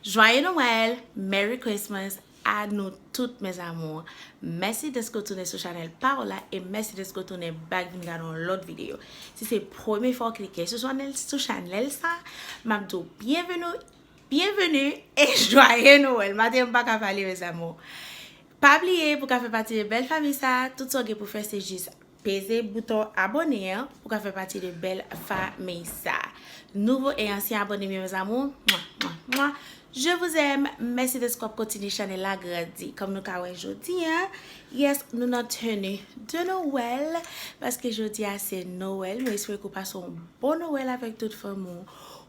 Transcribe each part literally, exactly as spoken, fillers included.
Joyeux Noël, Merry Christmas à nous toutes, mes amours. Mèsi dèske w tounen sou chanèl pa w la e mèsi dèske w tounen back vin gade yon lòt videyo. Si se premye fwa w klike sou chanèl, sou chanèl sa, m ap di w byenveni, byenveni e joyeux Noël. Maten m pa ka pale, mes amours. Pa bliye pou w ka fè pati de bèl fanmi sa, tout sa w gen pou fè se jis peze bouton abòne an pou w ka fè pati de bèl fanmi sa. Nouvo e ansyen abòne m yo, mes amours, mwa, mwa, mwa. Je vous aime. Mèsi dèske w ap kontinye chanèl la grandi. Kòm nou ka wè jodi a, yes, nou nan teni de Noël, paske jodi a se Noël. Mwen espere ke w pase yon bon Noël avèk tout fanmi w.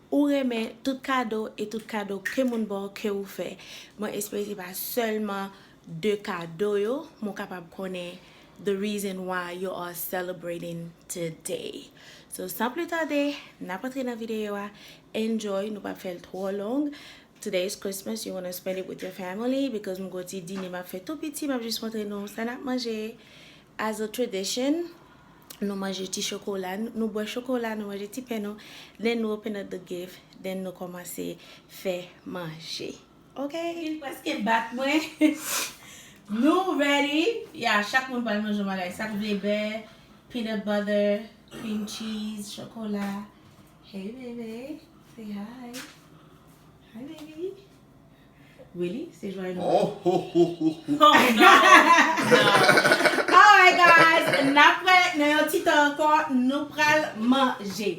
Ou renmen tout kado e tout kado ke moun ba w ke ou fè. Mwen espere se pa sèlman de kado yo, mwen kapab konnen the reason why you are celebrating today. So, san pli tande, n ap antre nan videyo a. Enjoy, nou p ap fè l twò long. Today is Christmas, you wanna spend it with your family because m gon ti dine m ap fè tou piti, m ap jis montre nou sa n ap manje. As a tradition, nou manje ti chokola, nou bwè chokola, nou manje ti pen nou, then nou open up the gift, then nou kòmanse fè manje. Ok? Vin prèske bat mwen. Nou ready? Ya, chak moun pral manje yon bagay. Sa k vle bè, peanut butter, cream cheese, chokola. Hey, baby. Say hi. Hi, baby. Really? Se jwa nou. Oh, ho, ho, ho, ho. Oh, no. No. Alright, guys. N ap wè nan yon ti tan ankò, nou pral manje.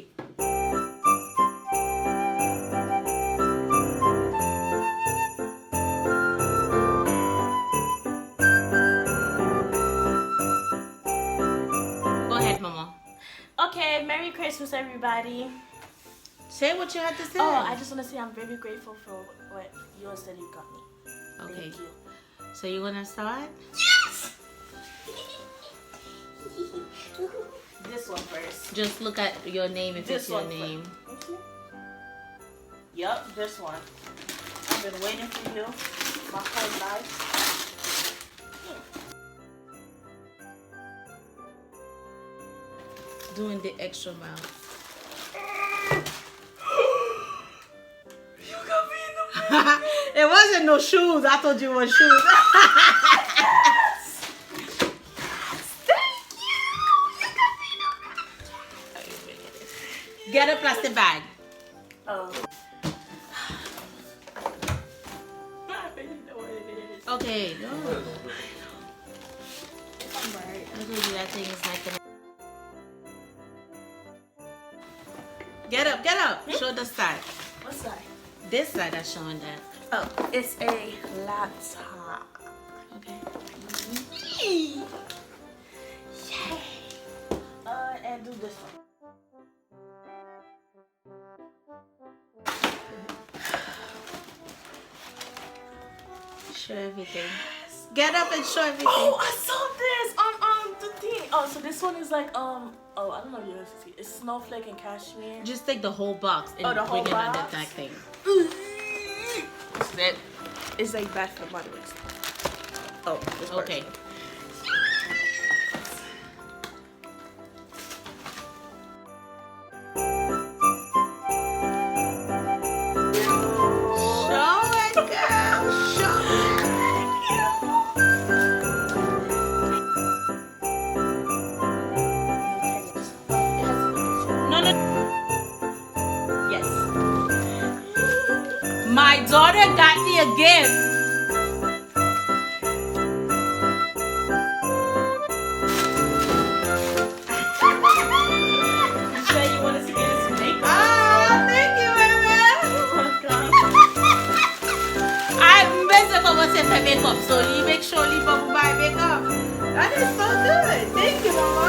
Go ahead, maman. Okay, Merry Christmas, everybody. Say what you had to say. Oh, I just want to say I'm very grateful for what you and Cedric got me. Okay. Thank you. So you wanna start? Yes! This one first. Just look at your name if it's your name. This one first. Yup, this one. I've been waiting for you my whole life. Doing the extra mile. You got me in the middle. It wasn't no shoes. I told you it was shoes. Yes! Yes! Thank you! You got me in the middle. Get a plastic bag. Oh. I already know what it is. Okay, go. Right. I told you that thing is not gonna. Get up, get up. Hmm? Show the side. What side? This side that's showing that. Oh, it's a laptop. Okay. Yay! Yay! Uh, and do this one. Show everything. Yes. Get up and show everything. Oh, I saw this on, um, the thing. Oh, so this one is like, um, oh, I don't know if you guys can see. It's snowflake and cashmere. Just take the whole box and bring it under that thing. It's that, it's like bad for the body. Oh, this works. Okay. Show it, girl. Show it. No, no. Yes. My daughter got me a gift. You sure you wanna see this makeup? Ah, thank you, baby. Oh my God. Ay, m bezwen kòmanse fè makeup, so li make sure li ban m bay makeup. That is so good. Thank you, mama.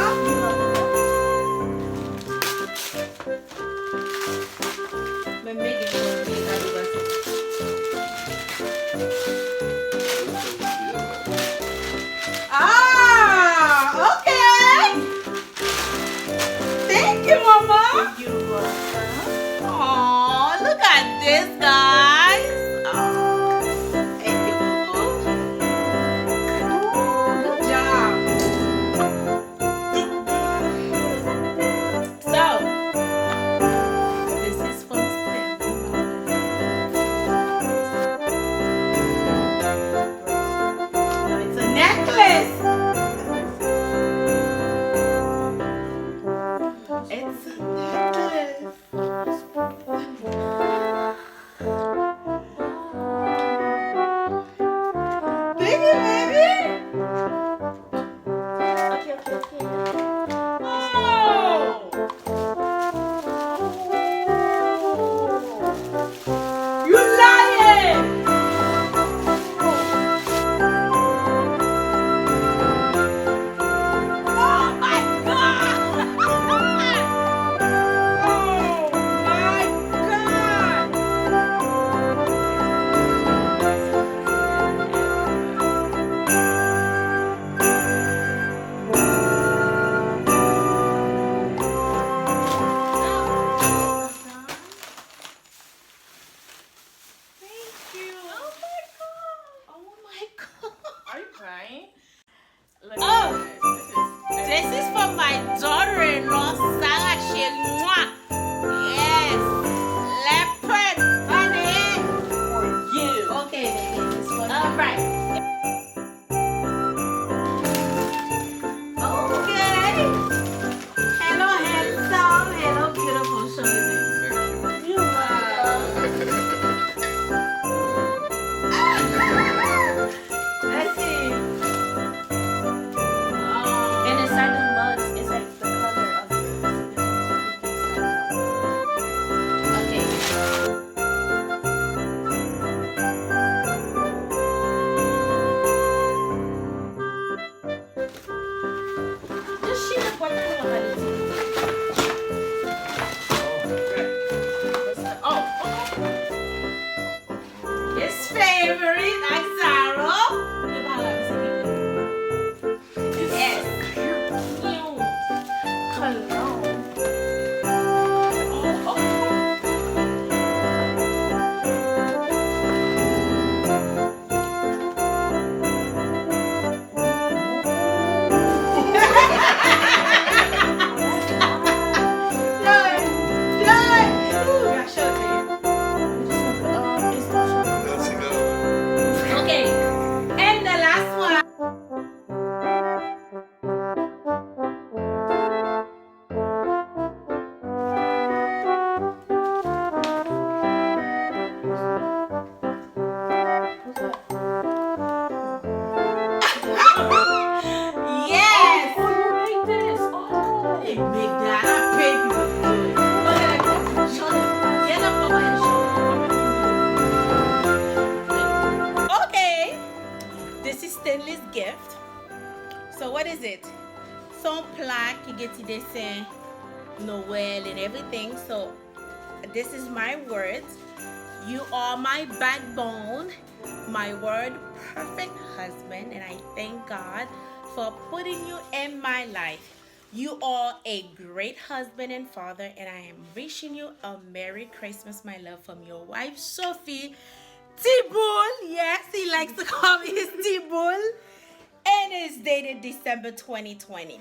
Men m gen yon vye kado pase. Ah, okay. Thank you, mama. You're welcome. Aw, look at this, guys. Aw, thank you, boo-boo. Ooh, good job. So, this is for Steph. Oh my God! Oh my God! Thank you. Oh my God. Oh my God. Are you crying? Look at this. This is, this is for my daughter-in-law, Sarah Chérie. Mwah. Yes. Leopard, honey. For you. Okay, baby. This one. All right. Okay. Hello, handsome. Hello, beautiful. Show me. You are. Let's see. And inside the mugs, it's like the color of the Okay. Just share what you want to do. Oh, okay. His favorite, Axaro. Yes. Cute. Cologne. Oh, oh, oh. Okay, and the last one. Yes! Oh, you made this. Oh. They make that. I pay people to do it. Look at that. Show them. Get up over and show them. Okay. This is Stanley's gift. So what is it? Se yon pla ki gen ti desen Noël and everything. So this is my words. You are my backbone, my word perfect husband, and I thank God for putting you in my life. You are a great husband and father, and I am wishing you a Merry Christmas, my love, from your wife, Sophie Tiboul. Yes, he likes to call me his Tiboul. And it's dated December twenty twenty.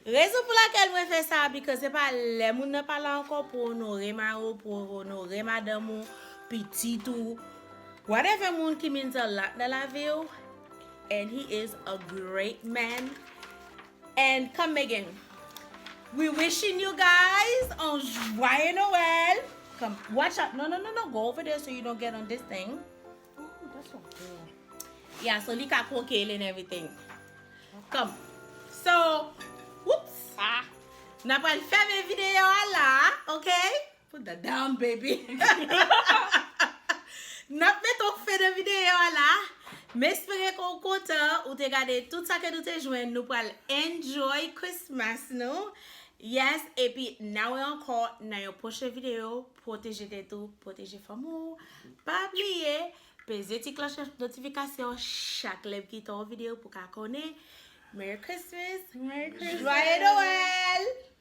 Rezon pou lakèl mwen fè sa, because se pa lè moun nan pa la ankò pou onore mari w, pou onore madanm ou, pitit ou, whatever moun ki means a lot nan lavi w. And he is a great man. And come, Megan. We wishing you guys un joyeux Noël. Come, watch out. No, no, no, no. Go over there so you don't get on this thing. Ooh, that's so cool. Yeah, so li ka kwoke l and everything. Come. So, whoops. Ah. N ap pral fèmen videyo a la, okay? Put that down, baby. N ap mete yon fen nan videyo a la. M espere ke w kontan, ou te gade tout sa ke nou te jwenn. Nou pral enjoy Christmas nou. Yes, epi n a wè ankò nan yon pwochen videyo. Pwoteje tèt ou, pwoteje fanmi w. Pa bliye, peze ti klòch notifikasyon chak lè m kite yon videyo pou w ka konnen. Merry Christmas! Merry Christmas! Joyeux Noël!